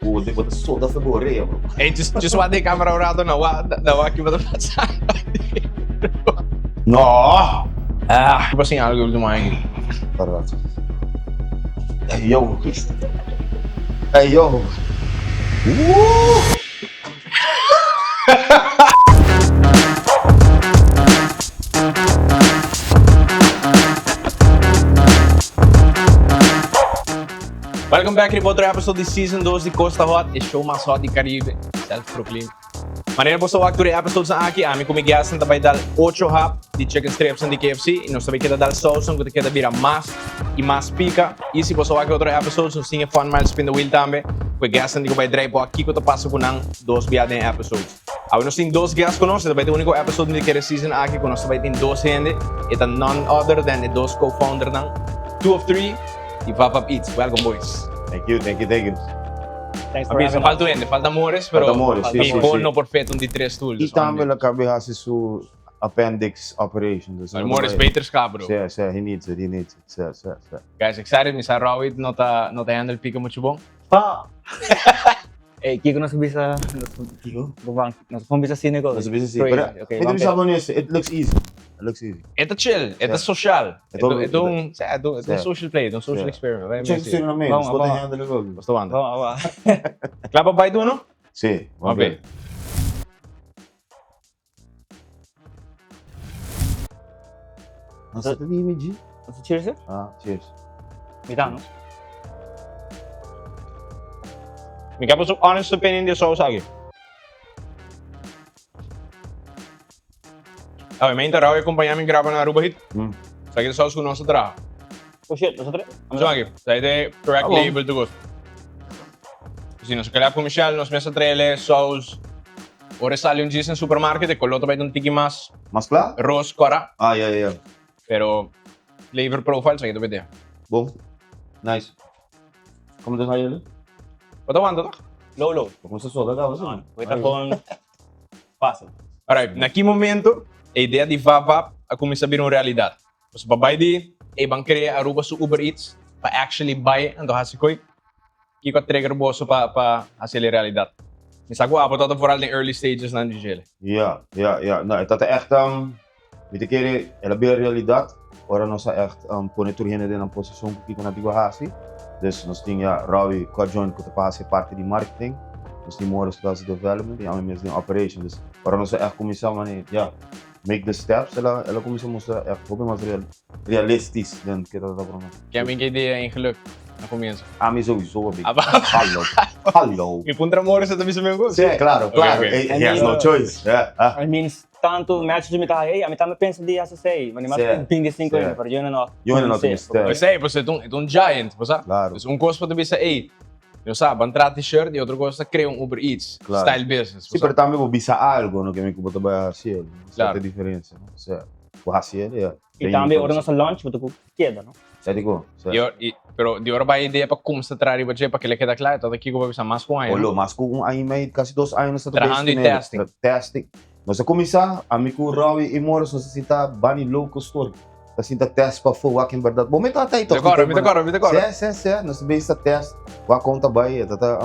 Bo bo ta soda for bo orea bro. Ey, just just wak den camera un rato na wak na wak kiba ta pasa. No! Ah, kiba sin algo ultimo aña aki. Para rato. Ey yo. Ey yo. Woo! Welcome back riba otro episode di season 2 di Costa Hot, e show mas hot di Caribe, self-proclaimed. Manera boso wak tur e episodes aki, ami ku mi guestnan ta bai dal 8 hap di chicken strips di KFC i nos ta bai keda dal sausan ku ta keda bira mas i mas pika. I si boso wak e otro episodes, nos tin e fun mile spin the wheel tambe, ku e guestnan di ku bai drai por kiko ta pasa ku nan dos bia den e episodes. Awe nos tin dos guest ku nos, e ta bai ta e úniko episode di kere season aki ku nos ta bai tin dos hende, e ta none other than e dos co-foundernan, two of three, di Vapap Eats. Welcome boys. Thank you, thank you, thank you. Thanks for having us. Falta un hende, falta Morris, pero Falta Morris, sí, sí, mihor sí. no por fit un di tres stoel. I Dus tambe only. lo cabe haci su appendix operation. Dus But Morris beterschap, bro. Sí, sí, he needs it, he needs it. Sí, sí, sí. Guys, excited. Mi sa Rowie no ta, no ta handle pica mucho bon. Pa! Ey, kiko nos a bisa? Kiko? Nos a bisa cynical. Nos a bisa sí. Crazy. Pero, Okay, mi ta ban bisa pe. bo nes, it looks easy. It looks easy. E ta chill, e ta Sí. social. E E ta- ta, e ta un, sí, e ta un, e ta un Sí. social play, e ta un social Sí. experiment. Vai Check messi. studio na meio, Vamos, nos por ta vamos. handle it ook. Basta wanda. Vamos, vamos. Kla pa bite uno? Sí, Ban ban pe. pe. Nos ta dime G. Nos cheers, eh? Ah, cheers. Mita, no? Mi ka su honest opinion di saus aki. Awe, mi a Raúl acompaña mi graba na Aruba Hit. Sa ki saus ku nos a traha. Oh shit, nos a traha? So aki, sa e correct Ah, bon. label tu kos. Si nos a collab ku Michelle, nos mes a traele saus. Ora e sali un djis den supermarket, e koló ta bai ta un tiki mas Mas kla? ros kòrá. Ah, ya, ya, ya. Pero flavor profile sa ki ta bai te. Bon. Nice. Como ta sali? Bo ta wanta toch? Low, low. Bo kumsa soda kaba si. Bo ta kon fácil. Alright, na ki momento e idea di VapVap a kuminsá bira un realidat? Pasobra pa bai di e ban krea Aruba su Uber Eats pa actually bai anto hasi koi, kiko a trigger boso pa pa hasi el realidat? Mi sa ku abo tabata vooral den early stages nan di djele. Ja, ja, ja. No, e tabata echt, mi ta kere el a bira realidat ora nos a echt pone tur hende den nan posishon ku kiko nan tin ku hasi. Dus nos tin ya Robbie ku a join ku ta pa hasi e parti di marketing, nos tin Morris ku ta hasi development i ami mes den operation. Dus ora nos a echt kuminsá mane, ja, make the steps, el a el a kuminsá mustra echt hopi mas real realistisch den ke ta ta promé. Ken bin ke idea ingeluk na komienso? Ami sowieso a bin. Aba. Hallo. Hallo. Mi puntra Morris e ta bisa mi kos. Sí, claro, claro. Ok, ok. He has no choice. Yeah. Ah. I mean, tantu match di mi ta hey, ami tambe pensa di hasi esei, ma ni mas Sí. 25 Sí. aña, pero yo no no. Yo no tin mester. Esei, pues e ta un, e ta un giant, bo sa? Claro. Dus un kos por ta bisa, ey, yo sa, ban traha t-shirt y otro kos ta crea un Uber Eats Claro. style business. Sí, bo sa? pero tambe bo bisa algo, no ke mi ku bo ta bai hasi el. Claro. Claro. diferencia, no? Osea, bo hasi el, ya. I tambe ora nos a lunch, bo ta ku keda, no? Sa dico, sa. Di or, i, pero di ora bai idea pa kumsa traha riba dje pa kila keda kla, e tabata kiko pa bisa mas ku un aña, Olo, no? mas ku un aña i mei, kasi dos aña nos ta bezig Trahando i ku nel. testing. Testing. Nos a kuminsá, ami ku Rowie i Morris nos a sinta bani local store, ta sinta test pafó wak en bèrdat. Bo mi tabata ei Mi ta tòg? kòrda, mi ta kòrda, mi ta kòrda. Sè, sè, sè, nos ta bezig ta test wak kon ta bai, e ta ta,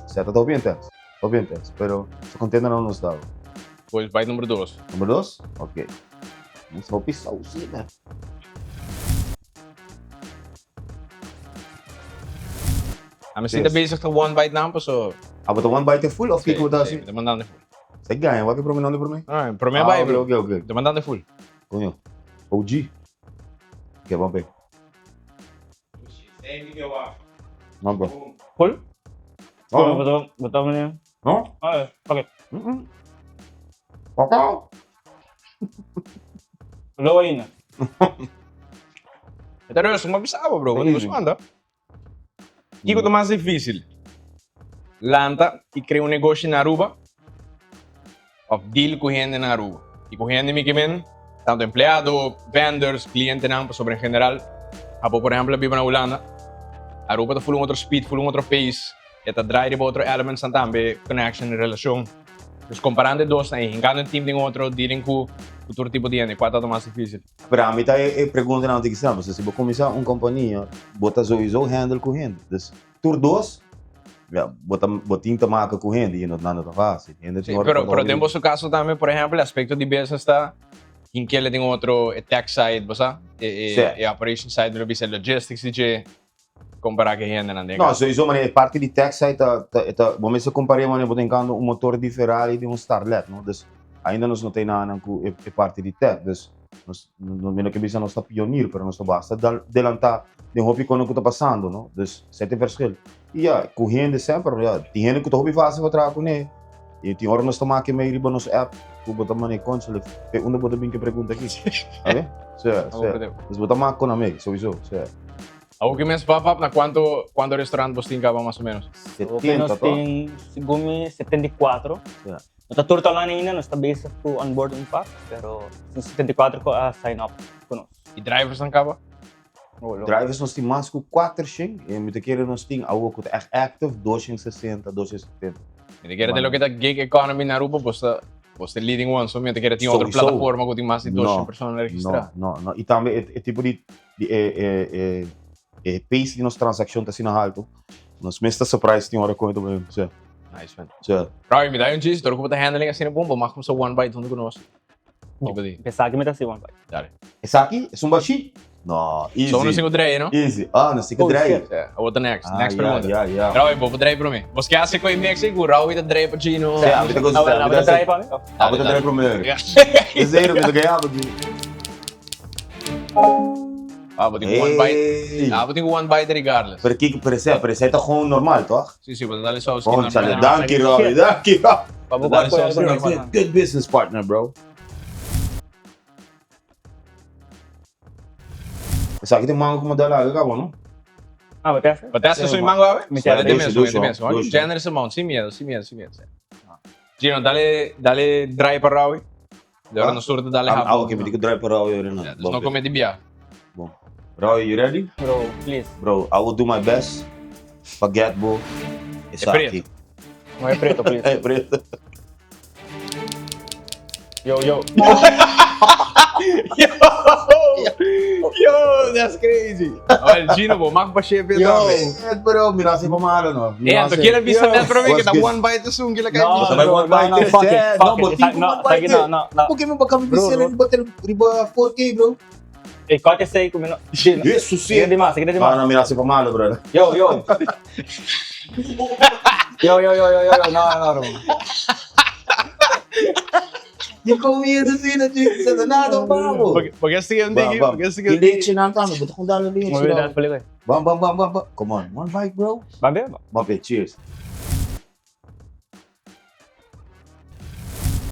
sè, ta ta hopi intens, hopi intens, pero sa kontento nan nos tabata. Pues bai number dos. Number dos? Ok. Nos hopi sausina. A mi sinta bezig ta one bite nan paso. A bo ta one bite full of kiko bo ta Sí, hasi? mi ta mandando full. Sa gaña, wak e prome nan di prome? Ah, prome bai bro. Ok, ok, ok. Mi ta mandando full. Coño, OG. Ok, ban pe. Ban pe. Full? No, Bo ta, bo ta mane. no. Ah, ok. Mm-mm. Papa. Lo ainda. E ta rustig, ma bisa bo bro, want nos manda. Kiko ta mas difícil? Lanta i krea un negoshi na Aruba of deal ku hende na Aruba? I ku hende mi ke men tanto empleado, vendors, clientenan, pasobra en general abo por ehempel a biba na Hulanda, Aruba ta full un otro speed, full un otro pace, e ta draai riba otro elementsnan tambe, connection, relacion. Dus comparando e dos nan, hincando un team den otro, dealing cu tur tipo di hende, cua ta mas dificil? Pero ami ta e pregunta nan tin ki sa, pasobra si bo cuminsa un compania, bo ta sowieso handle cu hende. Dus tur dos. Ja, bo ta bo tin ta maka ku hende i no nan no ta fásil. Hende Sí, tin ora pero ta pero den hopi. boso kaso tambe, por ehèmpel, e aspekto di business ta tin kele den otro e tech side, bo sa? E e Sí. e operation side, mi lo bisa e logistics di dje kompará ku e hendenan den No, kas. sowieso manera e parti di tech side ta ta e ta bo mester kompar'é manera bo ta hinkando un motor di Ferrari den un Starlet, no? Dus ainda nos no ta hinanan ku e e parti di tech. Dus Nos, no, mi no ke bisa nos ta pionier, pero nos ta basta dal, delantá den hopi kono ku ta pasando, no? Dus, esei ta e verschil. I ya, ku hende semper, ya, tin hende ku ta hopi fásil pa traha kuné, i tin ora nos ta make mei riba nos app ku bo ta mane kònchale, pe unda bo ta bin ku e pregunta aki? Oké? Sí, sí. Dus bo ta make kon amei, souiso, sí. Awor ki mes pap pap na kuantu kuantu restaurant bos tin kaba mas o menos? Awor ki nos 70, toch? tin, segun mi, 74. Sí. No ta tur ta online ainda, nos ta bezig ku onboard un pak, pero tin 74 ku a sign up ku nos. I driversnan kaba? Oh, lo. Drivers nos tin mas ku 400 i mi ta kere nos tin awor ku ta echt active 260, 270. Mi ta kere den loke ta gig economy na Aruba bos ta bos ta leading one, so mi ta kere tin otro Sowieso. plataforma ku tin mas di 200 No, persona registrá. No, no, no. I tambe e e tipo di di e e e e pace di nos transaccion ta asina halto. Nos mes ta surprise tin ora con e ta bay, sí. Nice man. Sí. Roy, mi da un chis, dor ku bo ta handling asina bon, bo mag kumsa one bite huntu ku nos. Kiko di? Esaki mi ta hasi one bite. Dale. Esaki? Es un bashi? No, easy. So nos tin ku drei, no? Easy. Ah, nos tin ku Oh, drei. shit. Sí, awor ta next. Ah, Next ya, pregunta. ya, ya. Roy, bo por drei promé. Bos ke hasi ku e mix ei ku Roy ta drei pa Gino? Sí, ami ta gusta. Ah, bueno, Ami abo ta ta drei pa mi? Oh. Abo ta drei promé. Ja. Esei mi ta gaya pa Gino. Ah, bo tin ku one bite. Hey. Ah, bo tin ku one bite regardless. Pero kiko, pero ese, pero ese ta gewoon normal, toch? Sí, sí, bo ta dale saus Gewoon, chale, danki Robbie, danki Robbie. Pa bo Dale kwa saus algo normal. normal. Good business partner, bro. Esaki ta mango ku model awe kaba, no? Ah, bo testa? Bo testa su mango awe? Mi Dale testa. te mes, Dushi, te mes. dushi. Generous amount, sin miedo, sin miedo, sin miedo. Gino, dale, dale dry pa Robbie. De ora nos tur ta dale Ah, hap. oké, mi tin ku dry pa Robbie ora no. Ja, dus no come di bia. Bon. Robbie, you ready? Bro, please. Bro, I will do my best pa get bo esaki. preto. No e preto, please. E preto. Yo, yo. Yo! Yo, that's crazy. Well, Gino, bo mag pa shepe Yo, tambe. bro, mira si pa malo no. Eh, anto kier a bisa net pra mi que ta What's good? one bite esun kila kay No, bisa. Sabay bro, one no, bite no, eh. fuck it, Eh, fuck no, it. bo Esa- tin no, one bite esaki no, eh. no, no. Por que mi baka mi Bro, bisa bro. riba tel riba 4K, bro? Eh, kote sei ku mi no. Gino. Jesus, Sige di mas, sige di No, mas. no, mira si pa malo, bro. Yo, yo. Yo, yo, yo, yo, yo, yo, no, no, bro. Di comida asina, di sa nada, babo. Porque porque sigue un Bam, diki, bam. porque sigue Di un diki. leche nan tambe, bo ta con dale leche. Mo no. dal pali ko. Bam, bam, bam, bam, bam. Come on, one bite, bro. Bam, bam. Bam, cheers.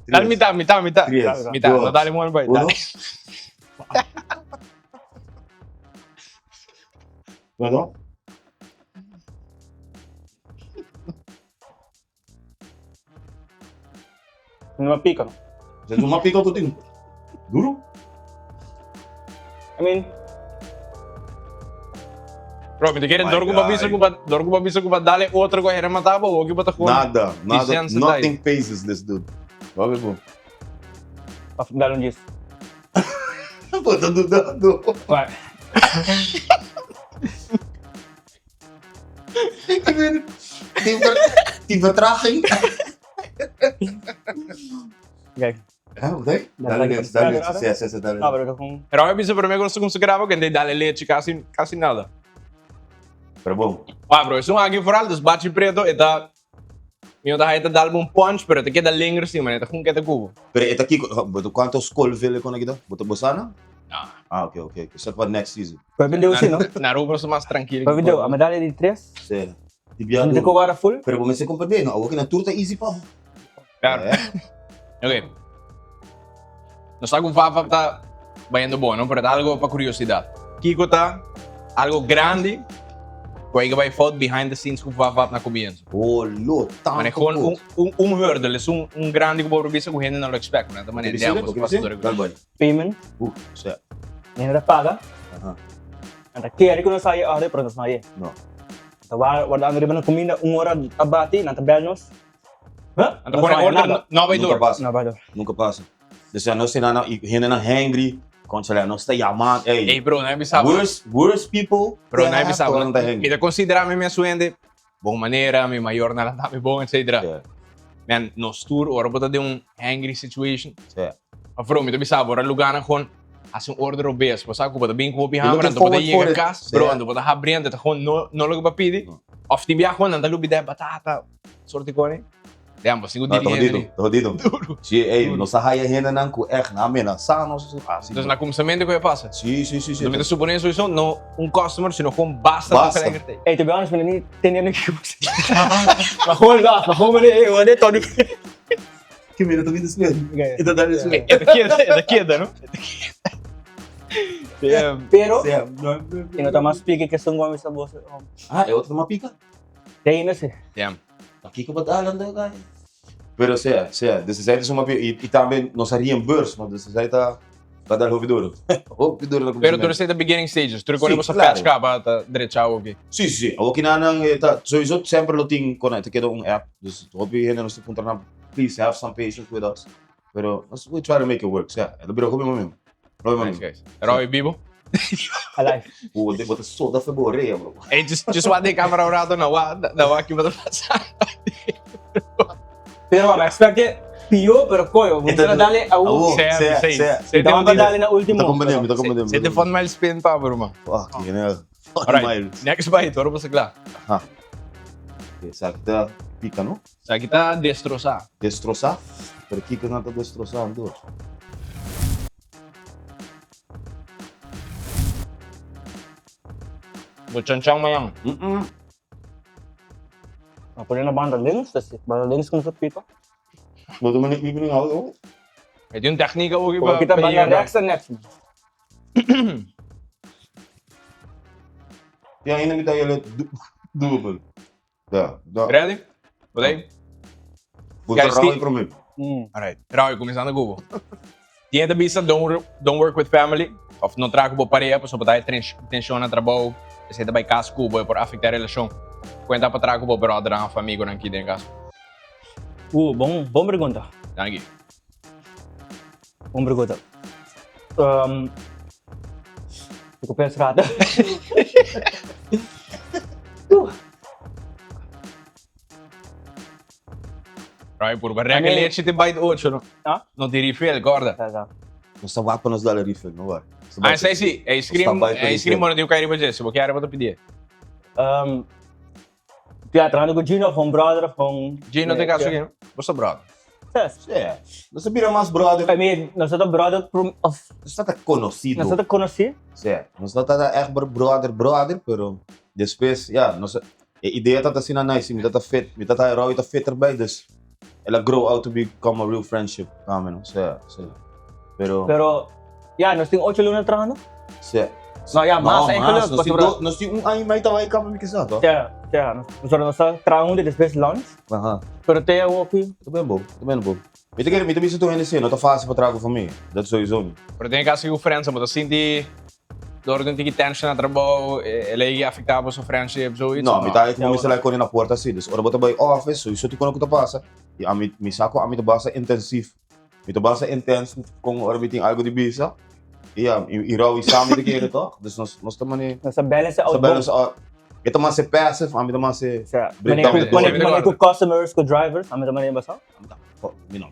Dale mitad, mitad, mitad. Tres, Mitad, dos, no dale one bite. uno. Dale. Bueno. No ma pica, no. Zet un pica ku tin. Duro? I mean, Bro, mi te quiere My dor ku pa bisa guy. ku pa dor ku pa bisa ku pa dale otro ku hera mataba o ku pa ta gewoon. Nada, nada. Desensitized. Nothing phases this dude. Wabe bo. pa dal un gis. Bo ta dudando. Vai. Tin vertraging. Okay. Ah, oké. Dale leche, dale leche. Sí, sí, sí, dale Ah, leche. pero kung Pero a bisa prome ku nos graba que dale leche casi casi nada. Pero bom. Ah, bro, es un aki vooral, dus bachi preto e ta mi no ta haita dal un punch, pero te queda linger sí, man, e ta gewoon keda cubo. Pero e ta kiko, bo kuanto Scoville kon akita? Bo ta bosana? Ah. Ah, oké, oké. Except pa next season. Pwede video si, no? Na Aruba su mas tranquilo. Pwede video, a medalha di tres. Sí. Di bia Hindi ko wara full. Pero bo mester comprende, no? Awor ki na tur ta easy pa bo. Claro. Eh? Ok. Nos sa ku Fafa ta bayendo bon, no? Pero ta algo pa curiosidad. Kiko ta algo grandi ku a bai fout behind the scenes ku Fafa na comienzo? Bolo, tanto Mane gewoon kos. un, un, un hurdle, es un, un grandi ku bo bisa ku hende no lo expect, no? Ta mane Oké, demos oké, pasador. Dal boy. Payment. Sa. Hindi na paga. Aha. Anta kere ku nos haye order, pero nos no haye. No. Anta wardando riba ng comida, un ora abati, nanta bel nos. Huh? Anta pone order no bai Nunca door. pasa. No bai door. Nunca pasa. Dus ja, nos na hende na hangry, concha nos ta yama, ey. Ey bro, no bisa. Worst, worst people. Bro, no bisa. Ora ta Mi hangry. ta considera mi mes hende. bon manera, mi mayornan a lanta mi bon, etcetera. Yeah. Man, nos tur ora bo ta den un angry situation, Yeah. Ma bro, mi ta bisa bo, ora lugarnan gewoon hasi un order robes, bo sa ku bo ta bin ku hopi You hamber, looking anto bo ta forward yega for it. kas, bro, Yeah. anto bo ta habri, anto ta gewoon no no loke bo a pidi, No. of tin biaha gewoon nan ta lubida e batata, sorti kone. Damn, bo sin ku No, ta dirigente jodido, ni. ta jodido. Duro. Si, ey, Duro. nos a haya hendenan ku echt nan a menasá nos, ah, si. Dus na kuminsamentu ku e pasa. Si, si, si, si. Anto mi ta supone sowieso no un customer, sino gewoon basta Basta. tegelijkertijd. Ey, to be honest, mi no ni tende no kiko pasa. Ma gewoon laf, ma gewoon manera, ey, wat dit Ki mira ta binti speel. Okay. E ta dal speel. E ta keda, e ta keda, no? Damn. Pero, Sam, no, e no ta mas pika ke esun ku mi sa boso. Ah, e otro ta mas pika? Te ainda si. Damn. Pakiko bo ta hablando guy? Pero sea, sea, dus esei ta suma pi, i, i tambe nos a reimburse, no, dus esei ta, ta dal hopi duro. Hopi duro na Pero kuminsamentu. tur esei ta beginning stages, tur kos Sí, bo sa claro. patch kaba ta drecha awoki. Sí, sí, sí. Awokinan e ta, sowieso semper lo tin kon ta keda un app, dus hopi hende nos ta puntra nan, please have some patience with us. Pero nos, we try to make it work, sea, e ta bira hopi momento. Hopi Nice momento. guys. Roy, bibo? Alive. Bo, bo ta soda fe bo orea, bro. Hey, just wak den camera un rato, na wak, na wak kiba ta pasa. Pero mama, expect e pio, pero koyo. Bo ta dale a Awo. un. Sea, Sea, seis. sea. Sete Então, motivo. dale na Mi ta último. comprende, mi ta comprende. Sete fun mile spin pa, bro, man. Fucking hell. Fucking Alright, miles. next bite, ora bo sa kla. Aha. Esaki ta pica, no? Esaki ta destrosá. Destrosá? Pero kiko nan ta destrosá anto? Bo chanchan mañan. Mm-mm. Ma pone na banda links, dus banda links komt het pita. Bo ta mane evening out oh? E tin un tecnica oki pa Porque ta pa banda yega. rechts en next. Tin ainda mi ta yele dubbel. Da, da. Ready? Bo ta ei? Bo ta Guys, rauw ti- e prome. Alright, Rauw, kuminsando ku bo. Tin e ta bisa don't, don't work with family of no traha ku bo pareha pasobra bo ta haya tenshon na trabou, esei ta bai kas ku bo e por afekta e relashon. Kuenta pa traha ku bo bròdernan òf amigunan ki den kaso? Bon, bon pregunta. Danki. Bon pregunta. Um, ik pensa rato. Right, purba rekke lechi te bite ocho, no? Ah? No tin refill, corda. Sa, sa. Nos ta wak pa nos dal refill, no wak. Ah, esei si, ice cream, Nos ta bai pa ice cream refill. bo no tin ku kai riba dje, si bo kier bo ta pidie. Ja, trahando ku Gino of un brother of un... Gino tin kaso aki, no? Bo sa brother. Yes. Yeah. Nos ta bira mas brother. I mean, nos ta brother prom of Nos ta ta conocido. nos ta conocí. Sí. Nos no ta ta echt brother brother, pero despues, ja, nos e idea ta ta asina nice, mi ta ta fit, mi ta ta Roy ta fit erbij, dus el a grow out to become a real friendship tambe, no? Sí, sí. Pero, Pero, ja, nos tin ocho luna trahando. sí. No, ja, mas No, eigenlijk. mas, nos tin pasobra- nos tin un aña y mei ta bai kaba mi kisa, toch? Ja, ja, nos nos ta traha huntu y despues lunch. Aha. Pero te awo aki. Ta ben bo, ta ben bo. Mi ta kere, mi ta bisa tur hende si, no ta fácil pa traha ku famia, dat sowieso ni. Pero den e caso ku friends, bo ta sinti dor di un tiki tension na trabou, e ley afecta boso friendship, zoiets? No, mi ta e ku mi sa kore na puerta si, dus ora bo ta bai office, sowieso tin kono ku ta pasa, y ami, mi sa ku ami ta basta intensief, mi ta basta intens kon ora mi tin algo di bisa, y ya, y Rou y Sammy ta kere toch, dus nos, nos ta mane, Nos ta balance out nos ta balance out, e ta mas e passive, ami ta mas e break down the door. Mane ku customers, ku drivers, ami ta mane basa. Ami ta, mi no.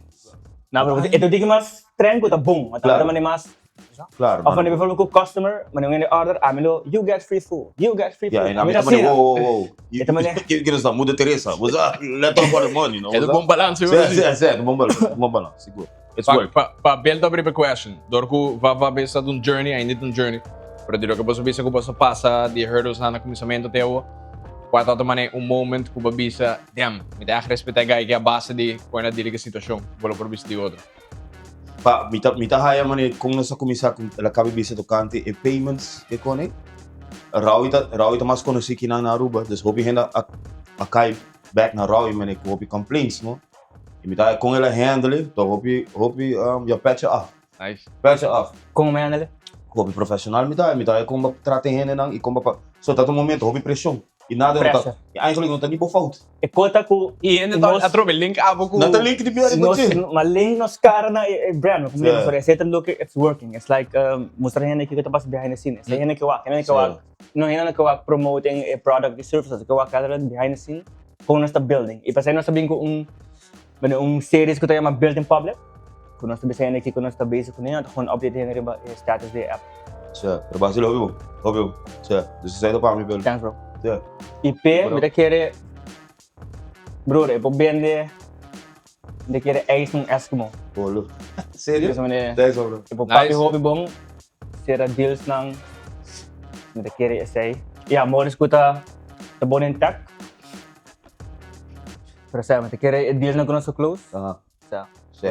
No, pero e ta diki mas tren ku ta boom, ami ta mane mas. Claro. Of wanneer bijvoorbeeld ku customer, wanneer un hende order, ami lo, you get free food, you get free food. Ja, en ami ta mane, wow, wow, wow. Kiko kiko sa, Moeder Teresa, bo sa, let talk about the money, no? E ta bon balans, Si, si, si, ta bon balans, bon balans, sigur. It's Pa, work. pa, pa build up riba e question, dor ku va va bisa ta un journey, ainda ta un journey, pero di loke boso bisa ku boso pasa di e hurdles nan na kuminsamentu te awo, kua ta mane un moment ku bo bisa, damn, mi ta ègt respetá e guy ki a base di kon el a deal ku e situashon, bo lo por bisa di otro. Pa, mi ta, mi ta haya manera kon nos a kuminsá ku el a kaba bisa tokante e payments ke kone. Raui ta, Raui ta mas konosí kinan na Aruba, dus hopi hende a, a kai bek na Raui manera ku hopi complaints, no. I mi ta haya kon el a handle e, ta hopi, hopi, ya petje af. Nice. Petje af. Kon mi handle e? Hopi profesional mi ta haya, mi ta haya kon bo trata e hendenan i kon bo pa, so ta un momento hopi preshon. I nada no ta, Pressure. i eigenlijk no ta ni bo fout. E kota ku I hende ta nos atrobe link abo ku No ta link di bia riba nos dje. ma link nos kara na e brand, no Sí. sorry, esei ta loke it's working. It's like mustra hende kiko ta pasa behind the scene. Esei hende ke wak, hende ke Sí. wak, no hende ke wak promoting e product i services, ke wak kada behind the scene kon nos ta building. I pasei nos ta bin ku un bueno un series ku ta yama Build in Public, ku nos ta bisa hende kiko nos ta bezig kuné, anto gewoon update hende riba e status di e app. Sí, pero Basil hopi bon, hopi bon. Sí, dus esei ta pa mi pelo. Thanks bro. Sí. I pe mi ta kere, broer e por bende, mi ta kere ijs un Eskimo. Bolo. Serio? Pues manera, Thanks bro. e por papia Nice. hopi bon, sera deals nan, mi ta kere esei. Ya, Morris ku ta ta bon den tech. Pero sa, mi ta kere e deals nan ku nos a close. Aha. Sa. Sí.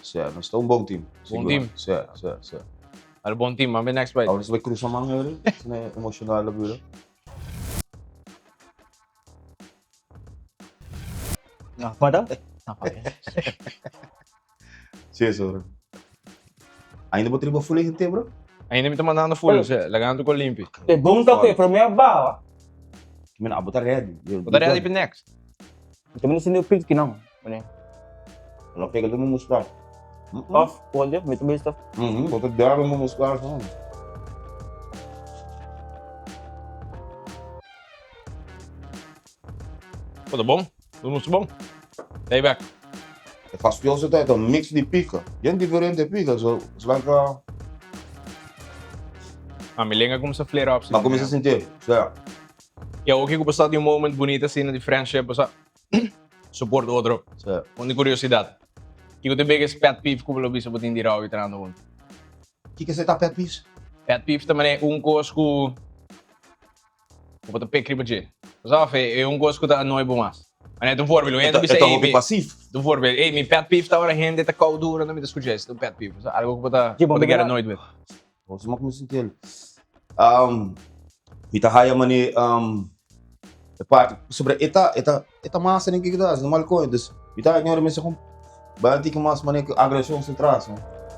Sí, nos ta un bon team. Bon team. Sí, sí, sí. Al bon team, mami next bite. Awor nos bai cruza man ahora, asina emocional a bira. No, cuánto? No, Sí, eso, bro. Ainda bo triba full gente, bro? Ainda mi ta mandando full, o sea, lagando con limpi. E bon toque, pero mi abawa. Men, abo ta ready. Bo ta ready pa next? Mi ta sinti pit ki no. Mane. Lo pega do mustache. Of, wonder, mi ta bista. Bo ta dame mo mustache. Bo ta bon? Bo mustu bon? Lay back. E fastioso ta e mix di pika. Bien diferente pika, so it's like a... Ah, mi lenga kumsa flare up. Ma kumsa sinti, sa. E awor kiko bo sa di un moment bunita asina di friendship, bo sa support otro. Sa. Un di curiosidad. Kiko ta e biggest pet peeve ku bo lo bisa bo tin di Raul trahando hunto? Kiko esei ta pet peeves? Pet peeve ta manera un kos ku bo ta pek riba dje. Bo sa of e un kos ku ta annoy bo mas. Manera ta un voorbeeld, un hende E bisa ta ey hopi mi pasief. Ta un voorbeeld, ey mi pet peeve ta ora hende ta kou duro no mi ta skucha esei ta un pet peeve. Bo sa algo ku bo ta Bo bo ta mira get annoyed with. Bo sa como sinti el. Mi ta haya mane e parti pasobra e ta e ta e ta masa den kiko ta hasi normal koe dus mi ta haya mester kon bai un tiki mas mane ku agreshon su tras no.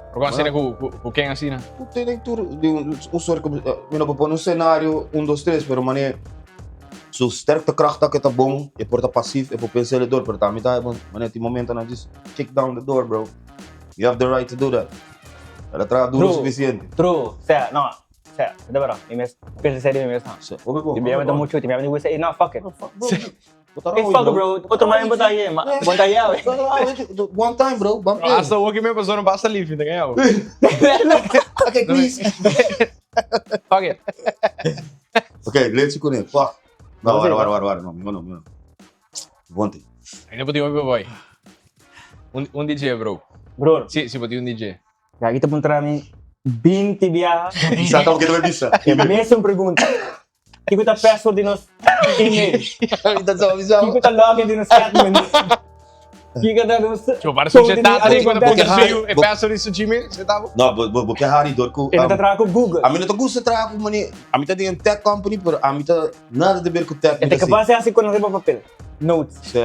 Pero kon asina ku ku ken asina? Ku te den tur di un un soort mi no por pone un scenario un dos tres pero mane su sterktekracht ta ke ta bon e por ta pasief e por pensa el dor pero tambe ta haya mane tin momentonan just kick down the door bro you have the right to do that. El a traha duro True. suficiente. True. Sea, no, sea, de verdad. Mi mes pensa serio mi mes. Sí. Hopi bon, Ti bia hopi meta bon. mucho, ti bia meta gusta, no, fuck it. No, fuck, bro. Bo ta Hey, rooi, fuck it, bro. Otro man bota ahí, ma. Bota ahí, we. One time, bro. Bam Bro, hasta hoki me pasó no basta lief, te ganhou. Okay, please. Fuck it. Okay, lechi kuné. Fuck. No, wara, wara, wara, wara. No, mi no, mi no. Bonte. Ainda bo tin hopi boy. Un, un DJ, bro. Bro, Si, si bo tin un DJ. ya aquí te puntra mi 20 biaha. Sa tawag kita bisa. E mesun pregunta. Kiko ta password di nos email? Kiko ta login di nos admin? Kiko ta nos... Tio, para code su di tata nos di Porque punta hari- seu e password di su Gmail, se tabo. No, bo bo bo ke hari door ku. E no ta traha ku Google. A mi no ta gusta traha ku mane. A mi ta den tech company, pero a mi ta Nada de ver ku tech. E ta kapas di hasi ku nan riba papel. Notes. Sí.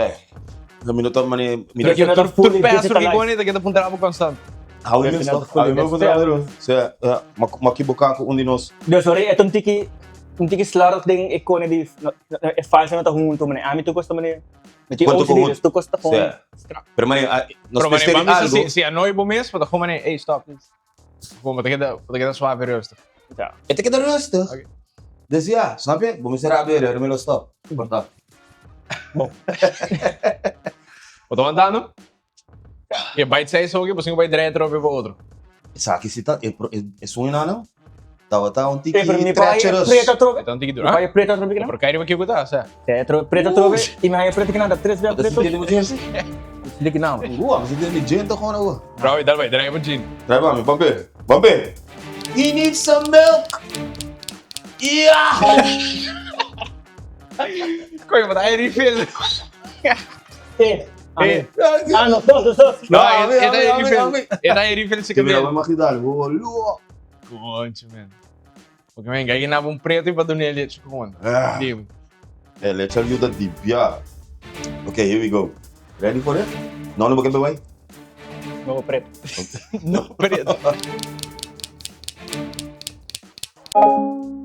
Mi no ta mane. Mi Tur ta no ta tur fully password ki digitalized. pone ta keda puntra bo constant. Hou je Pero toch? fully Hou je digital. Sí, ja. Ma ma kiboká ku un di nos. Dus sorry, e ta un tiki un tiki slordig den e kone di no, no, e files no ta huntu mane. Ami tur kos ta mane. Mi tin Punto OCD, ku dus tur kos ta Sí. gewoon strak. Pero mane, nos Pero mane, mester mami sa algo. si si annoy bo mes, bo ta gewoon mane, hey stop please. Gewoon, bo ta keda, bo ta keda suave rustig. Ja. E ta keda rustig. Oké. Dus ja, snap je? Bo mester rabia, ora mi lo stop. Porta. Bon. Bo ta wantando? E bite size hoki, bo singo bai draai trope pa otro. Esaki si ta, e, e, e sueño Tabata un tiki Eh, pero mi pai é treacherous. preta trobe. Eta un tiki Mi duro. pai é preta trobe que não? Pero kai riba kiko ta, sa. É preta trobe e mi pai é preta que não, tres Bo vezes ta preto. sintiendo mucho gente? Sinti que não. Ua, mi sintiendo gente gewoon awa. Bro, dal bai, draai pa gin. Draai pa mi, bambe, bambe. He needs some milk. Yeah! Koy, wat hij refill. Eh, Eh. ah, no, dos, dos, dos. No, Ami, e ami, hij ami, refill. ami. E hij refill se Que mira, cabelo. mag gedaan. Lua. Concho, man. Porque man, kijk na um preto e pa donel leche gewoon. Ah. Lieve. Hey, let's tell you that deep. Yeah. Okay, here we go. Ready for it? No, no, bakit ba No, preto. No, preto.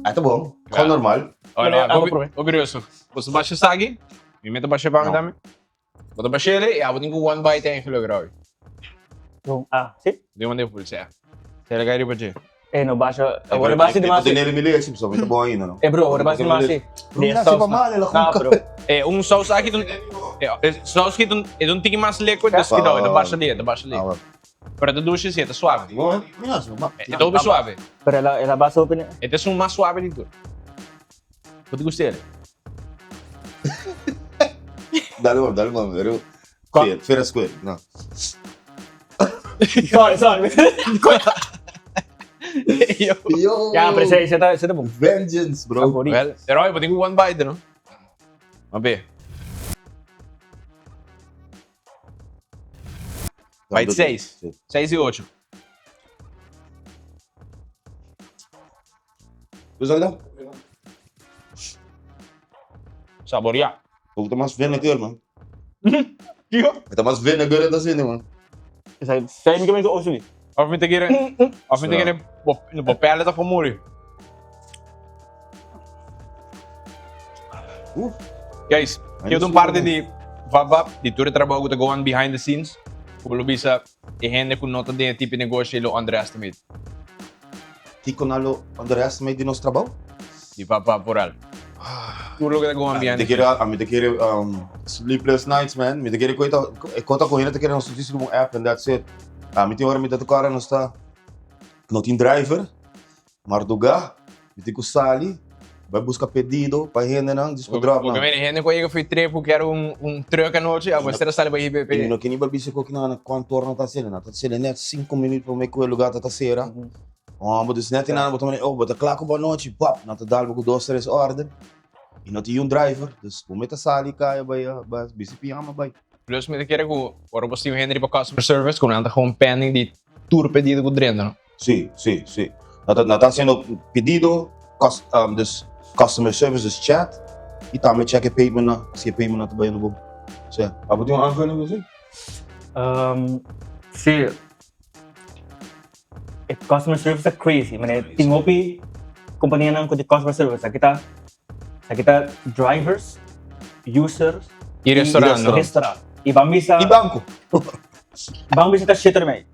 Ah, tá bom. Gewoon Ja. normal. Ora, Abo prome. Hopi rustig. Boso basha esaki? Mi meta basha pa mi No. tambe. Bo ta bash'ele i abo tin ku one bite eigenlijk, Roy. Bon, ah, si? Di un de full, sea. Sea le kai riba dje. Eh, no basha, awor basi di mas. Tenere mi lechi, so mi ta bon ainda, no? Eh, bro, awor basi di mas. Mira, si pa mal, el Ah, bro. Eh, un saus aki ta un, eh, saus ki ta un, e ta un tiki mas liquid, dus kidao, e ta basha li, e ta basha li. Ah, Pero e ta dushi si, e ta suave. Mira, si pa E ta hopi suave. Pero el a, el a basa hopi ne. E ta esun mas suave di tur. Bo ta gusta el? Dale man, dale man, pero Kwa? Fair, fair and square, no. Sorry, sorry. Yo. Yo. Ya, pero ese, ese ta, ese ta bon. Vengeance, bro. Favorito. Well, pero bo tin ku one bite, no? A be. Bite seis. Sí. Seis i ocho. Hoe zal dat? Saboreá. Ook ta mas vinegar, man. Kiko? Ta mas vinegar ta asina, man. Esaki sai mi kaminda ocho di. Of mi ta kere, of mi ta kere bo, bo pèlè ta for muri. Uf. Guys, Ay, yo ta un parte di vap vap, di tur e trabou ku ta go on behind the scenes. Ku bo lo bisa e hende ku no ta den e tipo di negoshi lo underestimate. Kiko nan lo underestimate di nos trabou? Di vap vap vooral. Tur loke ta go on behind Mi the ta kere, ami ta kere sleepless nights man. Mi ta kere ku e ta, e kota ku hende ta kere nos ta disi riba un app and that's it. Ami tin ora mi ta toka ora nos ta no tin driver. Mardugá, mi tin ku sali, bai buska pedido pa hendenan, dis pa dròp Bo nan. ke mene hende ku a yega for trip ku kier un truck anochi, abo mester a sali bai IBP. I mi no ke ni bai bisa ku kinan kuantu ora nan ta sera, nan ta sera nèt sinku minüt promé ku e lugá ta ta sera. Bo dis nèt einan bo ta manda, oh bo ta kla ku bo anochi, pap, nan ta dal bo ku dos tres òrden i no tin un driver, dus bo mester sali kaya bai bai bisti pijama bai. Plus mi ta kere ku ora bo tin un hende riba customer service ku nan ta gewoon pending di tur pedido ku drenta no. Sí, sí, sí. Na ta, na ta haciendo pedido, cus, um, dus customer service, dus chat, y tambe check e payment na, si e payment na ta bayendo bon. Sí. Abo tin un aanvulling of así? Um, sí. E customer service ta crazy. Mane, tin hopi companianan cu tin customer service. Aki ta, aki ta drivers, users, Y restaurant, no? restaurant. Y ban bisa, Y banco. ban bisa ta shit ermee.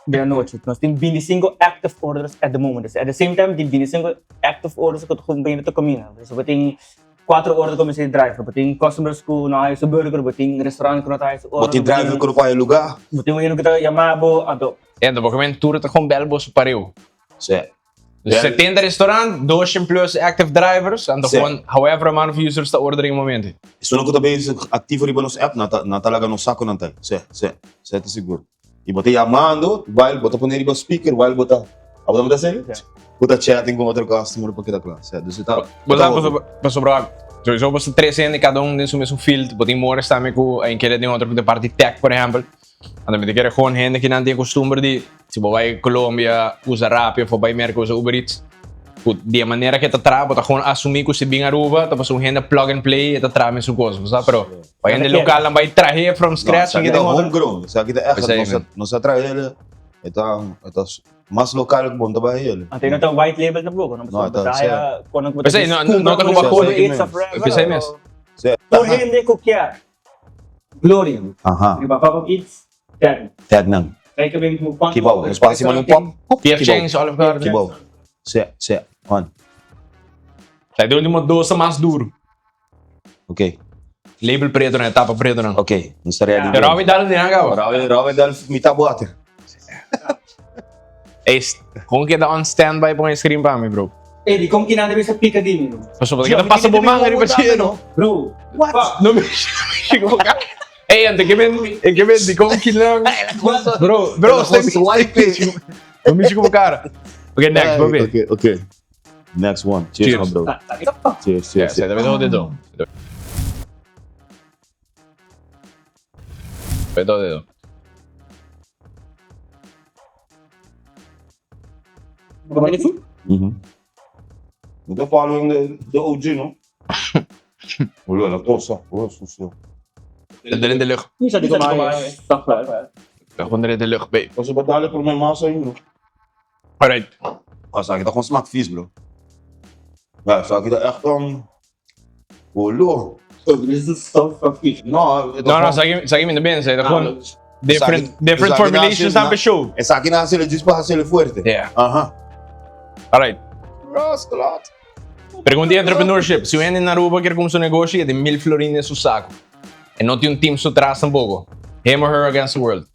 De anochi. Nos tin 25 active orders at the moment. Dus at the same time tin 25 active orders cu ta cumpra ta comida. Dus bo tin 4 orders cu mester di driver, bo tin customers cu no haya su burger, bo tin restaurant cu no ta haya su order. Bo tin driver cu no por haya lugar. Bo tin un hende cu ta yama bo, anto. Ento, bo kimen tur ta con bel boso pareu. Sí. Dus 70 restaurant, 200 plus active drivers, anto Sí. gewoon however amount of users ta ordering momento. Esun ku ta bezig aktivo riba nos app, nan ta nan ta laga nos sa ku nan ta. Sí, sí, sí ta sigur. I bo ta yamando while bo ta pone riba speaker while bo ta, abo ta mester haci? Sí. Bo ta chatting ku otro customer pa keda kla. Sí, dus e ta. Bo e ta sa hopi. pasobra sowieso bo ta tres hende kada un den su mesun field, bo tin Morris tambe ku a enkele den otro ku ta parti tech por ehempel. Anto mi ta kere gewoon hende kinan tin e kustumber di si bo bai Colombia usa Rappi of bo bai Merca usa Uber Eats ku di e manera ku e ta traha bo ta gewoon asumi ku si bin Aruba ta pasobra un hende plug and play e ta traha mesun kos bo sa pero pa hende lokal nan bai trahe from No, scratch esaki un ta otro homegrown, esaki ta echt Esei nos a men. nos a traha el e ta e ta mas lokal ku bo no ta bai hel. Anto no ta white label tampoco, no? No, Pasobra ta bo ta haya kono ku bo ta Pesei no no ta ku bo Uber Eats of forever. Pesei mes. Sí. Tur hende ku kier Gloria. Aha. Riba Pop Up Eats, tag. Tag nan. Kijk e ben ku Ki bou. Nos pasa man un pop. Pop. PF Ki bou. Chang's, Olive Garden. Ki bou. Se, se. On. Sai de ultimo dos ta mas duro. Ok. Label preto nan, etapa preto nan. Ok. Nos ta ready. Pero Robin dal di nan caba. Robin, Robin dal mitad water. Ey, kon keda on standby pon e screen pa mi, bro. Ey, di kon kinan debe sa pika di mi, bro? Pasobra ta keda pasa bo man riba dje, no? Bro, What? No mi chico ka. Ey, ante ke men, e ke men di kon kinan. Bro, bro, Ela swipe. No mi chico cara. Okay, next, baby. Okay, okay. Next one. Cheers, Cheers. my bro. Cheers, Yeah, cheers. se debe dedo. Dedo dedo. Mhm. No ta following the, the OG, no? Boludo, la cosa, boludo, sucio. Erin de lucht. Gewoon erin de lucht, babe. Você batalha por mijn massa aí, bro. Alright. Nossa, aqui tá com smack vies, bro. Ja, esaki ta echt un boludo. No, No, no, esaki, esaki mi ta pensa, e ta gewoon different, different formulations dan per show. Esaki nan hacele djis pa hacele fuerte. Yeah. Aha. Alright. Rascalot. Pregunta di entrepreneurship. Si un hende na Aruba kier cuminsa un negoshi, e tin mil florin den su saco. E no tin un team su tras tampoco. Him or her against the world.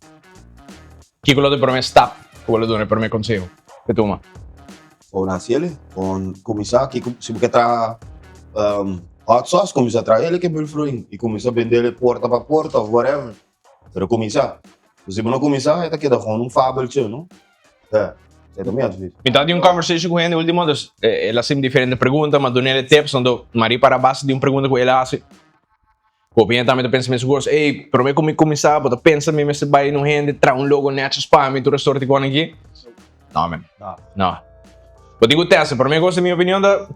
Kiko lo ta e prome stap ku bo lo duna, e prome konseho ku tuma? Kon hasi el, kon kuminsá, kiko si bo ke traha hot sauce kuminsá traha el ke mil florin i kuminsá bende el porta pa porta of whatever, pero kuminsá, si bo no kuminsá e ta keda kon un fabeltje no, ya, esei ta mi advies. Mi ta di un conversation ku hende ultimo, dus el a hasi mi diferente pregunta, mi a dun'el e tips, anto mi a ripara base di un pregunta ku el a hasi. Hopi hende tambe ta pensa mes kos, ey, prome ku mi kuminsá bo ta pensa mi mester bai un hende traha un logo nètjes pa mi tur e sorti kos aki? No men, no. Bo tin ku tèst, prome kos den mi opinion ta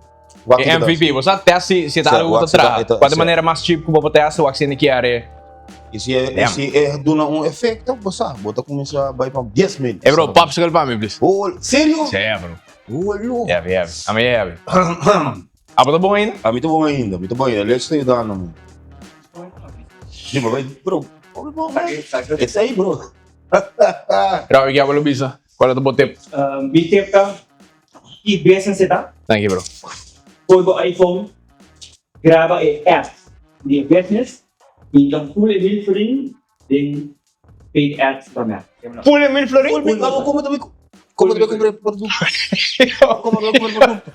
e MVP, bo sa tèst si si e ta algu ku ta traha. Kua ta e manera mas cheap ku bo por tèst wak si hende kier e. I si e si e duna un efekto, bo sa, bo ta kuminsá bai pa 10,000. Ey bro, popsicle pa mi please. Oh, serio? Sí bro. Olo. Heavy, heavy. Ami e heavy. Abo ta bon ainda? Ami ta bon ainda, mi ta bon ainda. Lex ta yudando mi. Di bo bai, bro. Esei, bro. Raul, ke abo lo bisa? Kual ta bo tip? Mi tip ta, ki business e ta? Thank you, bro. Koe bo iPhone, graba e app di e business i ta full e mil florin den paid ads pa mep. Full e mil florin? Full mil, abo como ta como ta compra producto? Como ta compra producto?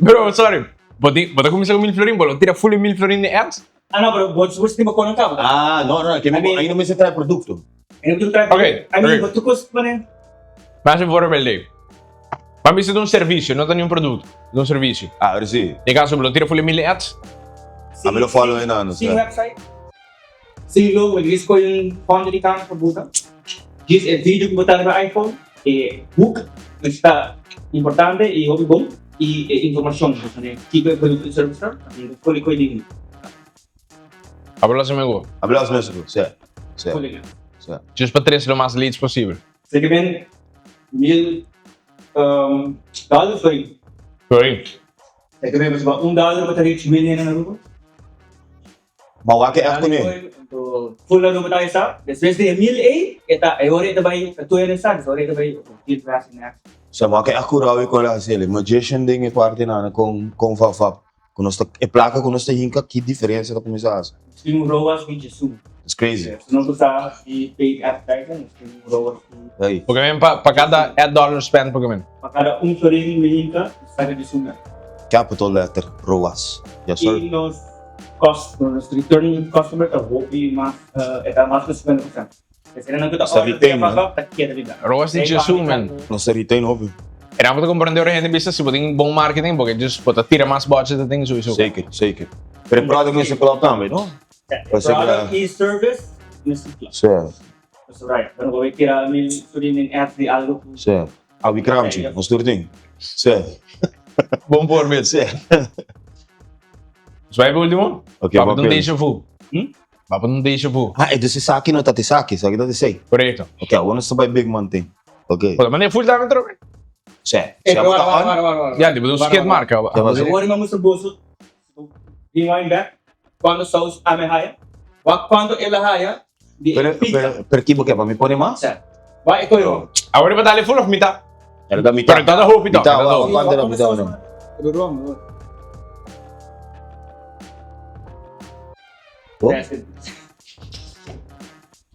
Bro, sorry. Bo tin, bo ta cuminsa cu mil florin, bo lo tira full e mil florin den ads? Ah no, pero bo bo tin bo kono caba. Ah, no, no, ke mi ainda mester trae producto. Ainda mester trae Okay, I mean, okay. bo tur cos pone. Mas un voorbeeld ei. Ban bisa ta un servicio, no ta ni un producto, ta un servicio. Ah, ahora si. Den caso bo lo tira full e mil den ads? Ami lo follow ainda, no Sin sa. website. Sin logo, djis koe un fondo di kama pa buta. Djis e video ku bo ta riba iPhone, e hook ku ta importante i hopi bon, i e informashon ku ta kiko e produkto i service ta, bo pone koe den. Habla así mego. Habla así mego, sí. Sí. Sí. Djis pa trese lo mas leads posibel. Segment mil dollar florin. Florin. Segment un dollar bo ta reach mil hende na Aruba. Ma wak e echt kuné. Full Aruba ta esa. Despues di e mil ei, e ta e ora e ta bai ta tur hende sa, dus ora e ta bai deal fast en next. Sa wak e echt ku Rawi ku el a hasi el. Magician den e parti nan kon kon fafap ku nos ta e plaka ku nos ta hinka ki diferensia ta kuminsá hasi. Nos tin un ROAS di djesun. It's crazy. Si nos usa di paid advertising nos tin un ROAS di. Hey. Porque men pa pa kada ad dollar spend porque men. Pa kada un florin mi hinka nos saka djesun mèt. Capital letter ROAS. Yes sir. I nos Cost, nos return customer ta hopi mas, e ta mas ku 50%. Esei nan ku ta Nos ta order retain, via man. Pap ta keda riba. Roas di Jesu, man. Nos ta retain hopi. E nan bo ta comprende ora hende bisa si bo tin bon marketing porque just bo ta tira mas budget ta tin sowieso. Zeker, zeker. Pero e product mester klopt tambe, no? E product i service mester klopt. Sí. That's right. Pero bo tira mil florin den ads di algo ku. Sí. Awi kramchi, nos tur tin. Sí. Bon voorbeeld. Sí. Nos bai pa ultimo? Ok, Baba ta un papel. deja vu. Hm? Baba ta un deja vu. Ah, entonces esaki no ta esaki, esaki ta esei. Correcto. Ok, awor nos ta bai big man thing. Ok. Bo ta manda e full time trobe? Sí. Eh, Si abo ta wara, on, wara, wara, wara. Ja, di bo ta un skid marka. Ja, maar Awor mi a mustra boso rewind back cuando saus ame haya. Wak cuando el a haya di e Pero, pizza. pero, pero kibo ke pa mi pone mas? Sa. Wak e koyo. Awor di bo dale full of mita? Era da mitad. Pero ta hopi Mitad, ta wak, hopi. cuanto era mitad no? Pero wrong. Oh.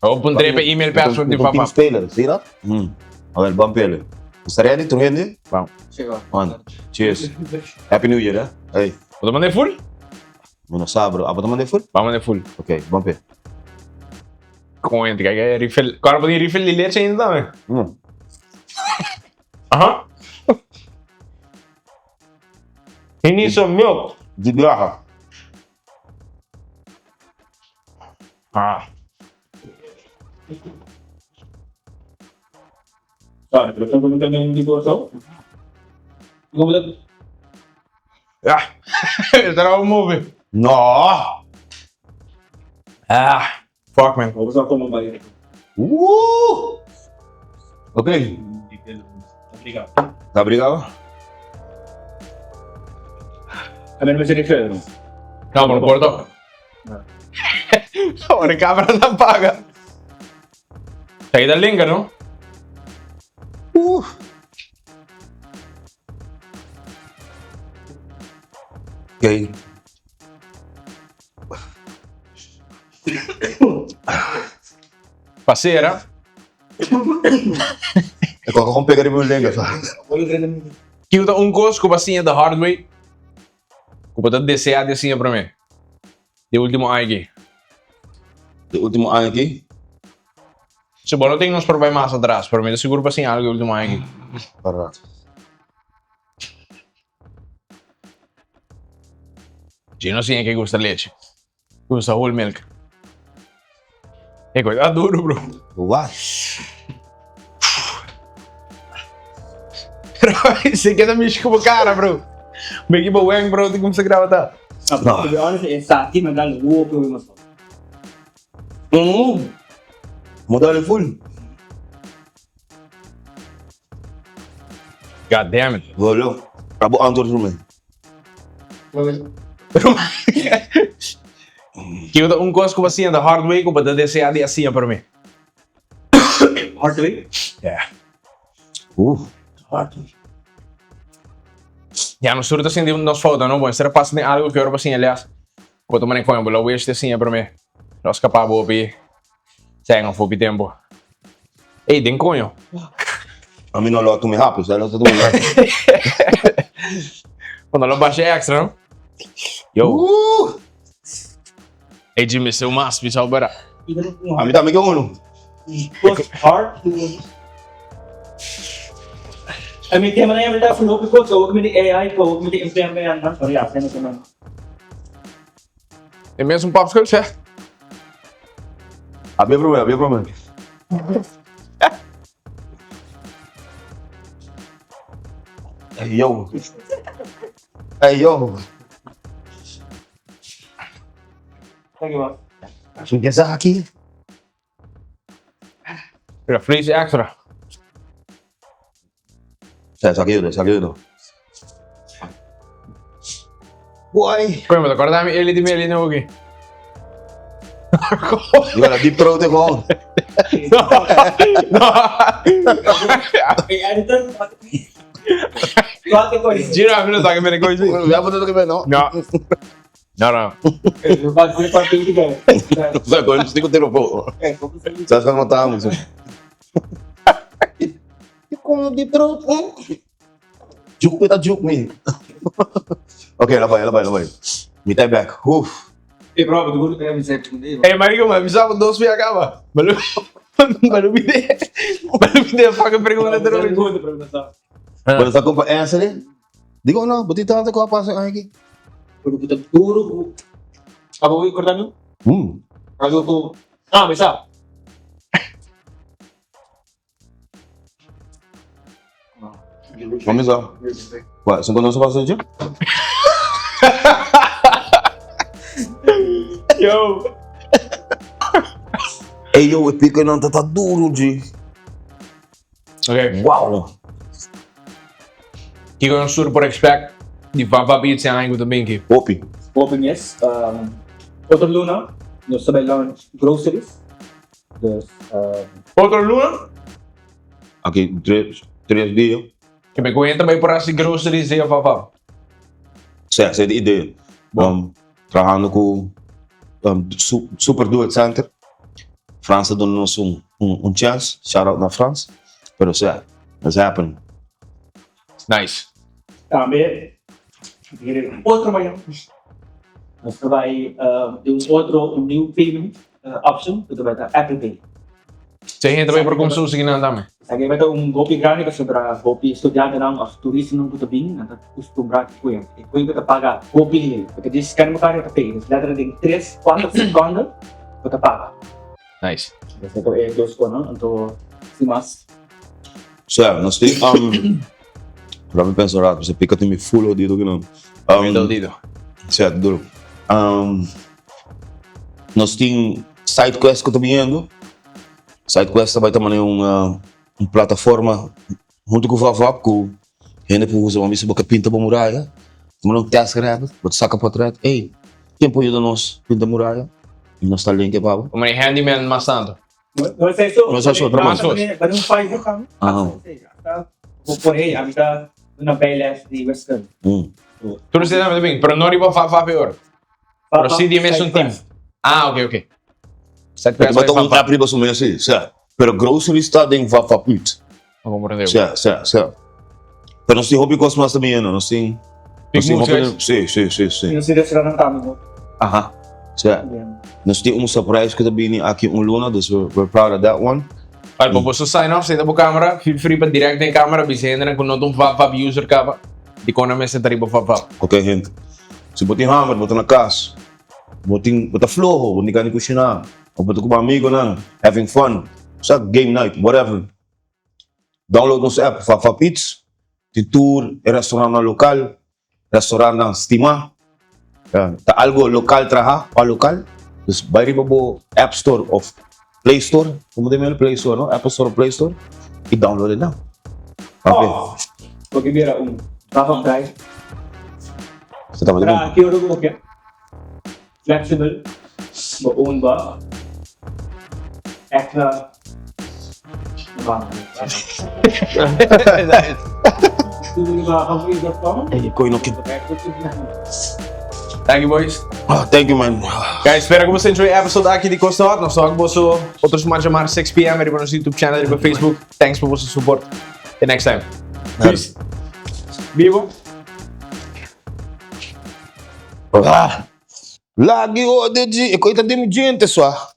Oh, pon trepe email password di Un team papa. speler, zie je dat? Hmm. Awel, ban pele. Is ready, tur hende? Bam. Man, cheers. Happy New Year, hè? Hey, Bo ta manda e full? mi no sa, bro. Abo ta manda e full? Ban manda e full. Ok, ban pe. Koente, kijk, eh, refill. Kora bo tin refill di leche ainda tambe? Aha. He needs some milk. Di biaha. Ah. Sorry, pero tengo que también digo eso. ¿Cómo te... Ah, estará un movie. No! Ah, fuck man. Vamos a comer bay. Ok. Obrigado. Tá obrigado? A mi no mester di sueldo. No, pero por to. Ora camera nan paga. Esaki ta linka, no? Okay. Pasera. E koka kon pega riba mi lenga sa. Kico ta un cos cu bo a siña the hard way cu bo ta desea di a siña prome di ultimo aña aki? Di ultimo aña aki? Si bo no tin nos por bay mas atras, pero mi ta sigur bo a siña algo di ultimo aña aki. Para rato. Gino siña ke gusta leche. Gusta whole milk. E koi ta duro, bro. What? Se keda mishi ku bo kara, bro. Meki bo weng, bro, ti kumsa graba ta. No. To be honest, esaki mi a dal hopi hopi mas hopi. Mo dal full. God damn it. Bolo, abo antwoord voor mij. Kiko ta un kos ku bo a siña the hard way ku bo ta desea di a siña promé? Hard way? Yeah. Hard way. Ya, nos tur ta sinti nos fout, no? Bo mester a pasa den algu ku ora bo siña les, bo ta manda koño, bo lo wish di a siña promé. Lo a skapá bo hopi sèn òf hopi tempu. Ey, den koño. A mi no lo a tuma e hapi, usted lo ta tuma e hapi. Bo no lo basha extra, no? Yo. Ey, Jimmy, seu mas pisau bera. A mi tambe ke uno. Hard to I mean, tema na yan verdad, kung hopi ko, so huwag mi di AI ko, huwag mi di implement yan, pero ya, sino ko man. E mes un popsicle, sè. Habia promé, habia promé. Ey yo. Ey yo. Thank you, boss. Sun ke sa aki? Pero vlees extra. Sa, sa ayuda, sa ayuda. Boy. Coño, me acorda mi Eli di Meli no aquí. You got a deep throat gewoon. No. No. Hey, editor. Kwate ko. Giro, mi no sa que me coño. Ya por que no. No. No, no. Sa ko hindi ko tiro po. Sa sa mata mo. Como deep throat. Juke me ta juke me. Okay, labay, labay, labay. Mi tay back. Uf. Eh, bro, duro kaya mi sa Hey, marico, me avisaba dos via acaba. Malu, malubide. Malubide, fucking pregunta te lo Pero sa compa Anthony, digo no, buti tanto ko pasa aquí. Duro kita duro ko. Apa ko corta mi? Algo ko. Ah, may sa. Mami sa. Wa, so kono sa pasa dje? Yo. Ey yo, e pico nan ta ta duro dje. Okay. Wow. Kiko nos tur por expect di Vava Beats e aña ku ta binki? Hopi. Hopi mes. Um, otro luna nos ta bai launch groceries. Dus um, Otro luna? Aki tres, tres dia. Ke me kuenta bai por hasi groceries di Vava. Sea, esei ta idea. Um, trahando ku um, su, Super Do It Center. Frans ta duna nos un, un, un chance. Shout out na Frans. Pero sea, it's happening. Nice. Tambe viene otro mañana. Nos ta bai uh, di un otro, un new payment uh, option, ku ta bai ta Apple Pay. Se hende bai por kumsa usa kinan tambe. Esaki bai ta un hopi grandi pasobra hopi studiantenan of turistanan ku ta bin, nan ta kustumbrá ku kuenta. E kuenta ta paga hopi lihé. Bo ta djis scan bo kara e ta pay. Dus letterlijk den tres, kuater sekonden bo ta paga. Nice. Esei ta e dos konan, anto sin mas. Sa, nos tin um, laat me pensa un rato, se pika tin mi full odido kinan. Um, odido. Sa, duro. Um, nos tin SideQuest ku ta biniendo. SideQuest ta bai ta mane un, uh, un plataforma hunto ku Vavap ku hende por usa, bo bisa bo ke pinta bo muraya. Bo no test rabbit, bo ta saka potret, ey, ken por yuda nos pinta muraya? I nos ta link e pa bo. Como e handyman mas tanto. No es eso. No es eso, otro mas. Ba un five kan. Aha. Bo por hey, ami ta una bijles di wiskunde. Tur esei tambe ta bin, pero no riba fa fa peor. Pero si di mes un team. Ah, ok, ok. Side Pero quest bo ta bai un fa fa. app riba su mes, si, sa. Pero grocery sta den fa fa punt. No comprende. Sa, sa, sa. Pero nos tin hopi kos mas tambe, no? Nos tin Big nos tin moves, hopi guys. Si, si, si, si. Nos tin restaurant tambe, no? Aha. Sa. Nos tin un surprise ku ta bini aki un luna, dus we're proud of that one. Al pa boso sign off, seta bo camera, feel free pa direct den camera, bisa hendenan ku no ta un VapVap user kaba, dikon nan mester ta riba VapVap. Ok hende, si bo tin hamber, bo ta na kas, bo tin bo ta floho, bo no tin gana di kushiná, of bo ta ku bo amigonan having fun, sa game night, whatever, download nos app VapVap Eats, tin tur e restaurantnan lokal, Restaurantnan stimá ta algo lokal traha pa lokal. Dus bai riba bo App Store of Play Store, komo ta yama Play Store no? Apple Store of Play Store i download e nan. Papia. Bo ke bira un bajo guy. Sa tabata bon. Tra ki ora ku bo ke. Flexible, bo own ba. Extra Thank you boys. Ah, thank you man. Guys, spera ku boso enjoy episode aki di Costa Hot. Nos ta wak boso otro siman djamar 6 pm riba nos YouTube channel riba Facebook. Thanks pa boso support. Till next time. Peace. Bibo. Ah, lagi ode di, e koita di mi gente swa.